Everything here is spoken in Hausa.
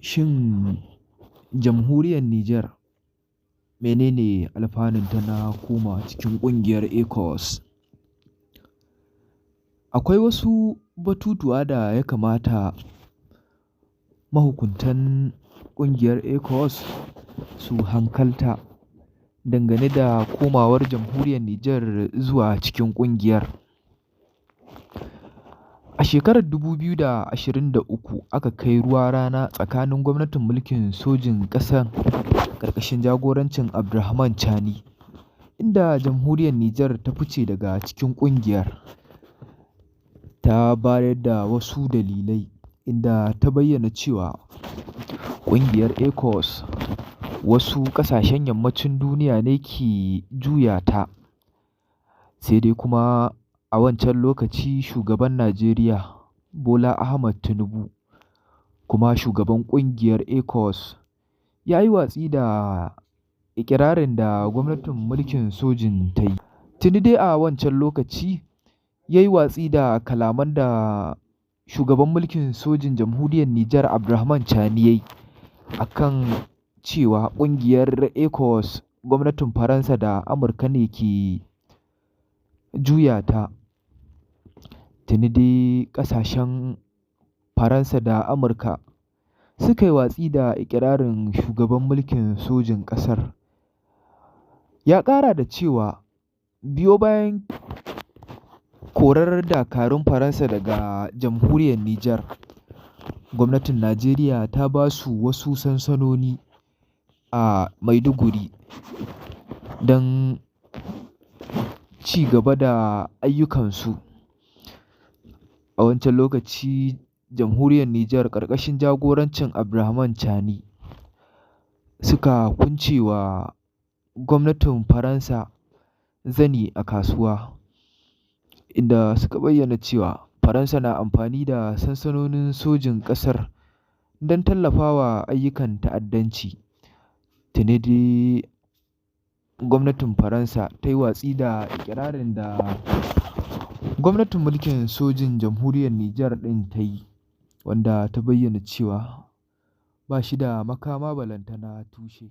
Shin jamhuriyar Nijar mene ne alfanunta na komawa cikin ƙungiyar ECOWAS? Akwai wasu batutuwa da ya kamata mahukuntan ƙungiyar ECOWAS su hankalta dangane da komawar jamhuriyar Nijar zuwa cikin ƙungiyar. A shekarar 2023 aka kai ruwa rana tsakanin gwamnatin mulkin sojin ƙasar ƙarƙashin jagorancin Abdurrahman Chani, inda jamhuriyar Nijar ta fice daga cikin ƙungiyar. Ta bayar da wasu dalilai inda ta bayyana cewa ƙungiyar ECOWAS wasu ƙasashen yammacin duniya ne ke juya ta. Sai dai kuma a wancan lokaci shugaban Najeriya Bola Ahmad Tinubu kuma shugaban ƙungiyar ECOWAS ya yi watsi da iƙirarin da gwamnatin mulkin sojin ta yi. Tuni dai a wancan lokaci ya yi watsi da kalaman da shugaban mulkin sojin jamhuriyar Nijar Abdurrahman Chani ya yi a kan cewa ƙungiyar ECOWAS gwamnatin Faransa da Amurka ne ke juya ta. Tuni dai ƙasashen Faransa da Amurka suka yi watsi da iƙirarin shugaban mulkin sojin ƙasar. Ya ƙara da cewa biyo bayan korar dakarun Faransa daga jamhuriyar Nijar, gwamnatin Najeriya ta ba su wasu sansanoni a Maiduguri don ci gaba da ayyukansu. A wancan lokaci jamhuriyar Nijar ƙarƙashin jagorancin Abdurrahman Chani suka kunce wa gwamnatin Faransa zani a kasuwa, inda suka bayyana cewa Faransa na amfani da sansanonin sojin ƙasar don tallafawa ayyukan ta'addanci. Tuni dai gwamnatin Faransa ta yi watsi da iƙirarin da gwamnatin mulkin sojin jamhuriyar Nijar ɗin ta yi, wanda ta bayyana cewa ba shi da makama balantana tushe.